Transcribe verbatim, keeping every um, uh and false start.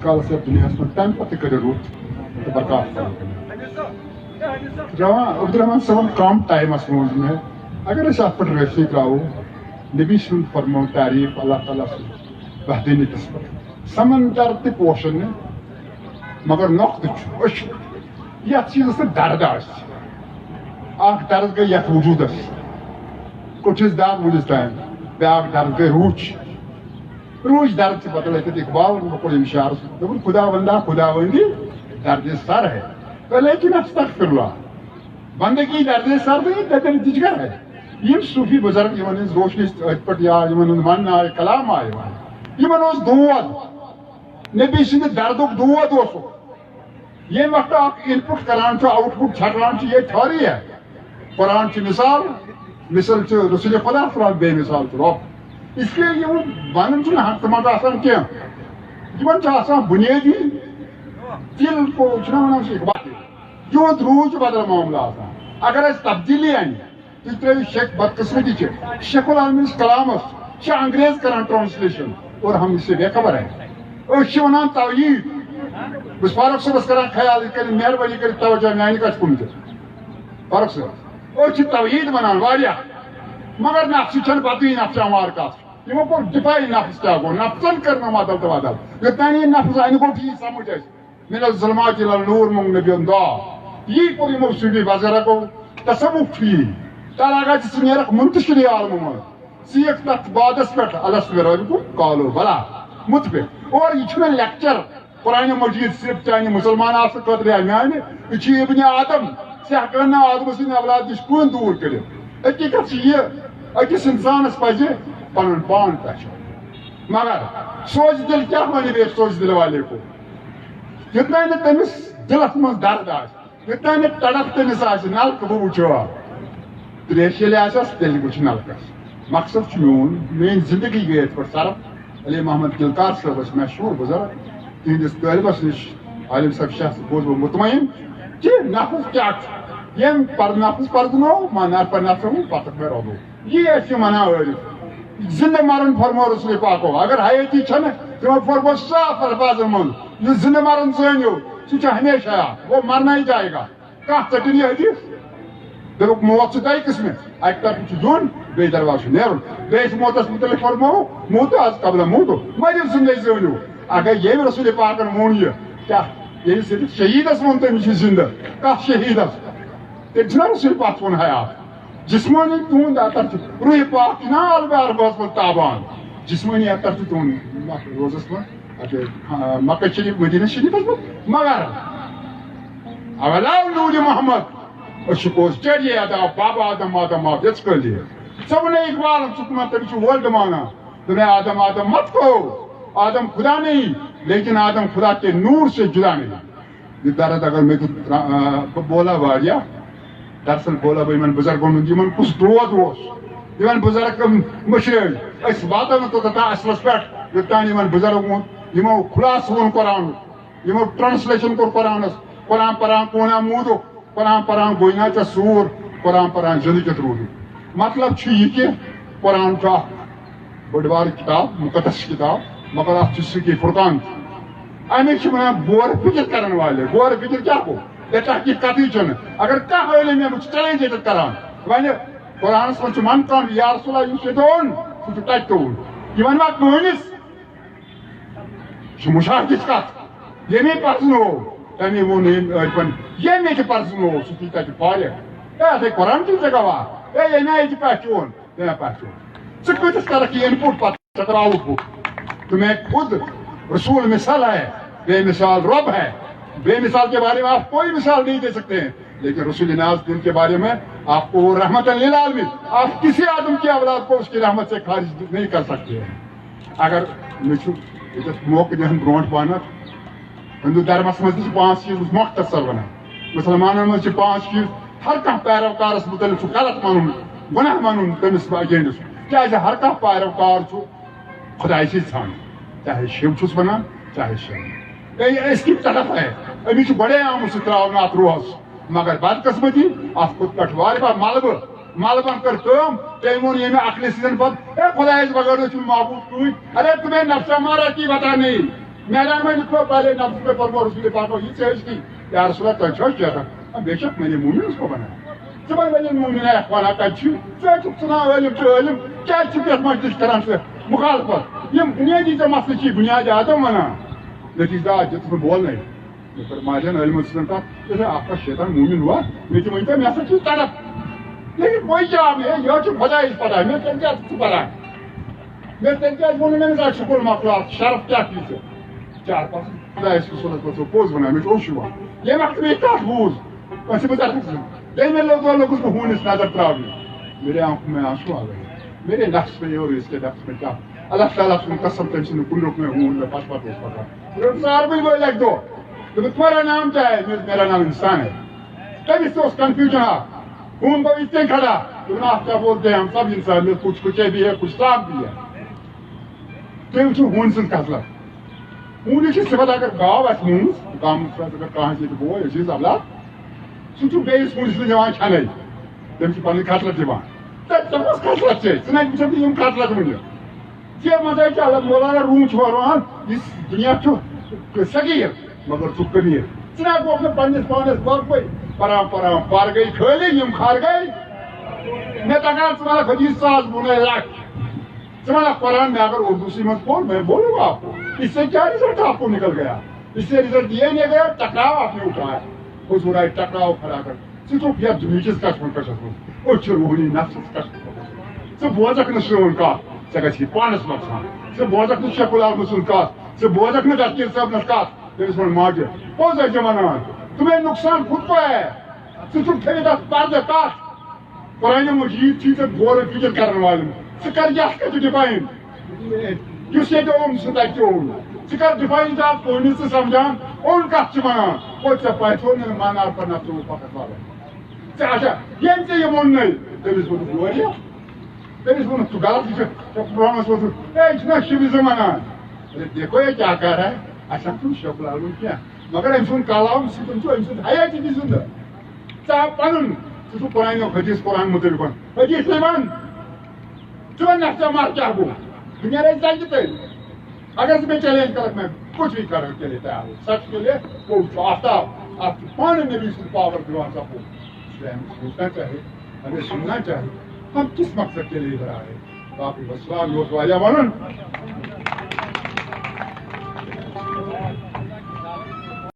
کالس یتھ دُنیاہس منٛز، تمہِ پتہٕ تہِ کٔرِو رُت تہٕ برکات۔ رحمان عبدالرحمان صٲبن کم ٹایمس منٛز مےٚ، اگر أسۍ اتھ پٮ۪ٹھ روشنی ترٛاوو، نبی سُنٛد فرموو تعریف، اللہ تعالیٰ سٕنٛز وحدانیتس پٮ۪ٹھ، سمندر تہِ پوشن نہٕ، مگر نۄقطہٕ چھُ، أسۍ چھِ یتھ چیٖزس نہٕ درد آسہِ۔ اکھ درد گٔے یتھ وجوٗدس، کوٚٹھِس دگ وُنِس تام، بیاکھ درد گٔے روٗچ۔ روٗچ درد چھِ بدل۔ اتٮ۪تھ اقبال، مےٚ کوٚر أمِس شعرس، دوٚپُن، خدا بندہ خدا بندی درد سر ہے، لیکن استغفر اللہ، بندگی درد سر نہیں، درد جگر ہے۔ یِم صوٗفی بُزرگ، یِمن ہٕنٛز روشنی أتھۍ پٮ۪ٹھ یا یِمن ہُنٛد وننہٕ آیہِ، کلام آیہِ وننہٕ، یِمن اوس دود، نبی سٕنٛدِ دردُک دود اوسُکھ۔ ییٚمہِ وقتہٕ اکھ انپٹ کران چھُ، آؤٹ پٹ چھکان چھُ، یہِ تھیوری ہے۔ قرآن چھُ مثال، مثال چھُ رسول خدا صلی اللہ علیہ وسلم، بے مثال چھُ رب۔ اس لیے یِم ونان چھُنہٕ ہنٛگتہٕ منٛگہٕ آسان کینٛہہ، یِمن چھُ آسان بُنیٲدی دِل کو چھُنہ ونان سُہ اقبال۔ یِہُنٛد روٗح چھُ بدل معاملہٕ آسان۔ اگر اَسہِ تبدیٖلی اَنہِ، تُہۍ ترٲیِو شک، بدقسمتی چھِ، شیخ العالمینس کلامس چھِ انگریز کران ٹرانسلیشن اور ہم اس سے بے خبر ہیں۔ أسۍ چھِ ونان توحید۔ بہٕ چھُس فاروق صٲبس کران خیال، یہِ کرِ مہربٲنی کٔرِتھ توجہ میانہِ کتھِ کُن تہِ۔ فاروق صٲب، أسۍ چھِ توحید ونان واریاہ، مگر نفسہٕ چھنہٕ پتہٕے نفسہٕ انوار کتھ۔ یِمو کوٚر ڈِفاین نفس کیٛاہ گوٚو، نفسن کٔر نہٕ مدل تہٕ ودل۔ یوٚتام یہِ نفس انہِ گوٚو ٹھیٖک سمجھ اَسہِ۔ من الظلمات الی النور مۄنگ نبیَن دعا۔ یی کوٚر یِمو صوٗفی بزرگو، تصوف چھُ یی۔ تَلہ اگر ژٕ نیرَکھ منتشری عالمہٕ منٛز، ژٕ یِکھ تَتھ بعدس پٮ۪ٹھ الست بربکم قالوا بلی مُتفِق۔ اور یہِ چھُنہٕ لیکچر قرآن مجید صرف چانہِ مُسلمان آسنہٕ خٲطرٕ یا میانہِ، یہِ چھُ ابن آدم، ژٕ ہٮ۪ککھ نہٕ آدمہٕ سٕنٛدِ اولاد نِش کٕہٕنۍ دوٗر کٔرِتھ۔ حقیٖقت چھِ یہِ، أکِس اِنسانَس پَزِ پَنُن پان پہچان۔ مگر سوزِ دِل کیٛاہ وَنہِ بیٚیہِ سوزِ دِل والے کو؟ یوٚتام نہٕ تٔمِس دِلَس منٛز درد آسہِ، یوٚتام نہٕ تڑپھ تٔمِس آسہِ، نلکہٕ بہٕ وٕچھو۔ تریش ییٚلہِ آسٮ۪س، تیٚلہِ وٕچھ نلکس۔ مقصد چھُ میون، میٲنۍ زندگی گٔے یِتھ پٲٹھۍ صرف۔ علی محمد گلکار صٲب ٲسۍ مشہوٗر بُزرگ، تِہنٛدِس طٲلبس نِش عالم صٲب شاہ سۭتۍ گوس بہٕ مطمئن کہِ نفس کیٛاہ چھُ۔ ییٚمۍ پر نفس پرزنوو، ما نفر نفسہٕ پتہٕ مےٚ رۄبو۔ یی ٲسۍ یِم ونان عٲرف۔ زندٕ مرن فرمو رسول پاکو۔ اگر حیٲتی چھنہٕ، تِمو فرمو صاف الفاظن منٛز، یُس زندٕ مرن زٲنِو، سُہ چھُ ہمیشہ یاد، وہ مرنا ہی جائے گا۔ کانٛہہ ژٔٹِنۍ یہِ حدیث؟ دوٚپُکھ، موت چھُ دۄیہِ قٕسمہِ، اَکہِ طرفہٕ چھُ دیُن، بیٚیہِ طرفہٕ چھُ نیرُن، بیٚیِس موتس مُتعلق فرموو، موتو از قبل موتو، مٔرِو زندے زٲنِو۔ اگر ییٚمۍ رسول پاکن ووٚن یہِ، کیٛاہ ییٚلہِ صرف شہیدس ووٚن تٔمِس چھُ زندٕ، کتھ شہیدس؟ تٔمۍ چھُنہ رسول پاک ووٚن حیات؟ جسمٲنی تُہُنٛد اثر چھُ، روحِ پاک چھُ نا عالمِ عربس منٛز تابان۔ جسمٲنی اثر چھُ تُہُنٛد اَتھ روزس منٛز، اَتہِ، آ، مکہ شریف، مدینہ شریفس منٛز۔ مگر اولا نور محمد، أسۍ چھِ پوٚز چڑیے ادا، بابا آدم آدم آو یِژھ کٲلی۔ ژٕ وَنے اقبالن، ژٕ کٕمن تٔمِس چھُ world مانان؟ تمہیں آدم آدم مت کہو، آدم خدا نہیں، لیکن آدم خدا کے نور سے جدا نہیں۔ یہ درد اگر میں تو، آ، بولا واریاہ، دراصل بولا بہٕ یِمن بُزرگن ہُنٛد، یِمن کُس دود اوس، یِمن بُزرگ کم مٔشرٲے۔ أسۍ واتو نہٕ توٚتتھ اصلس پٮ۪ٹھ، یوٚتام یِمن بُزرگن ہُنٛد، یِمو خُلاصہٕ ووٚن قرآنُک، یِمو translation کوٚر قرآنس، قرآن پران کونا موٗدُکھ، قرآن پران گوٚو نا ژےٚ سوٗر، قرآن پران زِندٕ کیُتھ روٗدُکھ۔ مطلب چھُ یہِ کہِ قرآن چھُ اکھ بٔڑ بار کتاب، مقدس کتاب، مگر اتھ چھُ سِکہِ فرقان۔ امی چھِ ونان غور فکر کرن والے۔ غور فکر کیٛاہ گوٚو؟ یہِ تحقیق کتھٕے چھُنہٕ۔ اگر کانٛہہ عٲلم مےٚ وٕچھ، challenge ییٚتٮ۪تھ کران، ونہِ قرآنس منٛز چھُ من کانٛہہ یا رسول اللہ یُس ییٚتہِ اوٚن، سُہ چھُ تتہِ تہِ اوٚن۔ یہِ ونہِ ما کٲنِس؟ یہِ چھُ مُشاہدٕچ کتھ۔ ییٚمے پرزنوو، تَمے ووٚن أمۍ أتھۍ پن، ییٚمہِ ییٚتہِ پرزنوو، سُہ چھُ تَتہِ فارغ۔ ہے، اَتھے قرآن چھُ ژےٚ گواہ۔ ہے، ییٚمہِ آیہِ تہِ پہچون، تٔمۍ پہچون۔ ژٕ کۭتِس کرکھ یہِ input، پتہٕ ژٕ کر output۔ تمہیں خود رسول مثال ہے، بے مثال رب ہے۔ بے مثال کے بارے میں آپ کوئی مثال نہیں دے سکتے ہیں، لیکن رسول ناز دین کے بارے میں آپ کو وہ رحمت للعالمین، آپ کسی آدم کی اولاد کو اس کی رحمت سے خارج نہیں کر سکتے ہیں۔ اگر مےٚ چھُ ییٚتٮ۪تھ موقعہٕ دِوان برونٛٹھ پہنتھ، ہندو دھرمس منٛز تہِ چھِ پانٛژھ چیٖز مختصر ونان۔ مُسلمانن منٛز چھِ پانٛژھ چیٖز، ہر کانٛہہ پیروکارس مُتعلق چھُ غلط ونُن، گۄناہ ونُن تٔمِس against۔ کیٛازِ ہر کانٛہہ پیروکار چھُ خدایہِ سۭتۍ ژھانٛڈان، چاہے شِو چھُس ونان، چاہے شِو۔ اے، أسۍ کِتھ طرف ہے؟ أمِس چھُ گۄڈے آمُت سُہ ترٛاونہٕ اتھ روحس۔ مگر بدقسمتی، اتھ کھوٚت پٮ۪ٹھ وارٕ وارٕ ملبہٕ۔ ملبن کٔر کٲم، تٔمۍ ووٚن ییٚمہِ عقلہِ سۭتۍ پتہٕ، "اے، خدایس بغٲر چھُنہٕ معبوٗد کٕہٕنۍ۔ ارے، تمہیں نفس امارہ کی پتہ نہیں۔" میدان منٛز یِتھ پٲٹھۍ پَرے نفسَس پٮ۪ٹھ پَرمو رسول پاکو یہِ ژےٚ ٲسۍ تی۔ یا رسول اللہ، تۄہہِ چھا شیطان؟ آ، بے شک، میرے مومن اس کو بنا۔ ژٕ وَن وَلہِ مومن ہے، وَنان کَتہِ چھُ؟ ژٕ ٲسۍ ژھٕنان عٲلِم چھُ عٲلِم، کیٛازِ چھُ پٮ۪ٹھ مجلس کران ژٕ مُخالفت؟ یِم بُنیٲدی ژےٚ مسلہٕ چھی، بُنیادِ آدم وَنان۔ نتیجہ آو، دیُت نہٕ بولنَے۔ مےٚ کٔر ماجہِ ہن عٲلمَن سۭتۍ کَتھ، یہِ چھا اَکھ اَکھ شیطان مومن ہوا؟ مےٚ تہِ ؤنۍ تو، مےٚ ہسا چھُ تڑپ۔ لیکن وۄنۍ کیٛاہ آو مےٚ؟ یہِ حظ چھُ خۄدایَس پَتہ، مےٚ تٔمۍ کیٛاہ چھُ پَتہ؟ مےٚ تٔمۍ کیٛازِ ووٚن نہٕ مےٚ أمِس اَتھ سکوٗل مۄکلاو، شرف کیٛاہ چھُے ژےٚ؟ چار پانٛژھ۔ خۄدایَس رسوٗلَس پَتہٕ چھُ پوٚز وَنان، مےٚ چھُ اوشُے یِوان۔ ییٚمہِ وقتہٕ مےٚ یہِ کَتھ بوٗز، أسۍ چھِ بہٕ ژَٹَکھ ژٕ۔ بیٚیہِ مےٚ لوٚگ، لوٚگُس بہٕ ہوٗنِس نظر ترٛاونہِ۔ میرے آنکھوں میں آنسو آ گئے۔ میرے نفس میں اور اس کے نفس میں کیا؟ اللہ تعالیٰ سُنٛد قسم، تٔمۍ سٕنٛدِ کُنیُک مےٚ ہوٗن، مےٚ پَتہٕ پَتہٕ اوس پَکان۔ رٲژ ساربٕلۍ وٲلۍ اَکہِ دۄہ۔ دوٚپُکھ، "تمہارا نام کیا ہے؟" مےٚ دوٚپ، "میرا نام انسان ہے۔" تٔمِس تہِ اوس کنفیوجن اکھ۔ ہوٗن گوٚو یِتھ کٔنۍ کھڑا۔ دوٚپُن، "آپ کیا بولتے ہیں؟ ہم سب انسان ہیں، کچھ کچھ بھی ہے، کچھ سانپ بھی ہے۔" تُہۍ وٕچھِو ہوٗنۍ سٕنٛز خصلت۔ ہوٗنِس چھِ صفت، اگر گاو آسہِ ہوٗنِس، گامُک چھُ اگر کانٛہہ آسہِ ییٚتہِ بوے، عزیز اولاد، سُہ چھُ بیٚیِس ہوٗنِس نہٕ دِوان کھٮ۪نَے۔ تٔمِس چھِ پَنٕنۍ خصلت دِوان۔ تہٕ ژےٚ کۄس خصلت چھے؟ ژٕ نَے وٕچھَکھ نہٕ یِم خصلت وٕنہِ۔ ژےٚ منٛز ہے چھِ اللہ مولانا روٗم چھُ وَنان، یُس دُنیا چھُ صغیٖر، مگر ژٕ کبیٖر۔ ژٕ نہ گوٚکھ نہٕ پنٛنِس پانَس باقٕے پَران پَران، پَر گٔے خٲلی، یِم خر گٔے۔ مےٚ تَگان ژٕ وَنَکھ حدیٖث ساس بۄنَے لَچھ۔ ژٕ وَنَکھ قرآن، مےٚ اگر اردوٗسٕے منٛز پوٚر، میں بولوں گا آپ کو۔ اس سے کیا رزلٹ آپ کو نکل گیا؟ اس سے رزلٹ یہ نکل گیا، ٹکراؤ آپ نے اٹھایا۔ حضور آئے ٹکراؤ کھڑا کر۔ ژٕ چھُکھ یَتھ دُنہِچِس کشمکشس منٛز۔ أسۍ چھِ روحٲنی نفسَس کشمکشس منٛز۔ ژٕ بوزَکھ نہٕ سٲنۍ کَتھ، ژےٚ گژھی پانَس نۄقصان۔ ژٕ بوزَکھ نہٕ شیخ العالمَس سٕنٛز کَتھ، ژٕ بوزَکھ نہٕ دستگیٖر صٲبنَس کَتھ۔ تٔمِس ووٚن، "ماجہِ، پوٚز ٲسۍ زِ وَنان، تمہیں نقصان خود کو ہے۔" ژٕ چھُکھ تھٲوِتھ اَتھ پردٕ تَتھ۔ قرآن مجید چھُے ژےٚ غور و فکر کرن والٮ۪ن۔ ژٕ کر یتھ کتھِ ڈیفاین، یُس ییٚتہِ اوٚن سُہ تتہِ تہِ اوٚن۔ ژٕ کر ڈیفاین ژےٚ اتھ کُنہِ ژٕ سمجھان، اوٚن کتھ چھِ ونان۔ او ژےٚ پتہٕ اوٚن نہٕ مانار پناہ ترٛووُہ فقط والے۔ ژےٚ اچھا، ییٚمۍ ژےٚ یہِ ووٚن نَے، تٔمِس ووٚنُکھ یورٕ یہِ۔ تٔمِس ووٚنُکھ، "ژٕ غلط، یہِ چھُ پرٛانَس ووٚتھُن۔ اے، یہِ چھُنہ شِوِزم وَنان۔" دوٚپُکھ، "دیکھو، یہ کیا کر رہا ہے؟ اَسہِ چھُنہٕ شیخ العالمُن کینٛہہ۔ مگر أمۍ سُنٛد کلام سُہ، تِم چھُ أمۍ سُنٛد حیٲتی تہِ زِندٕ۔" ژٕ ہا پنُن، ژٕ چھُکھ قرآن حدیث، قرآن مُطٲبِق وَن۔ حدیث تُہۍ وَن۔ ژٕ وَن نہ، ژےٚ مَر کیٛاہ گوٚو؟ بہٕ نیرَے زَنٛگہِ تٔلۍ۔ اگر ژٕ مےٚ چیلنج کَرَکھ، میں کچھ بھی کرنے کے لیے تیار ہوں۔ سچ کے لیے وہ جو آفتاب، آپ پانے نبی سے پاور دِوان سپورٹ۔ اس لیے ہمیں سوچنا چاہیے، ہمیں سننا چاہیے، ہم کس مقصد کے لیے ادھر آئے۔ باقی وسلام، یوت واریاہ وَنُن۔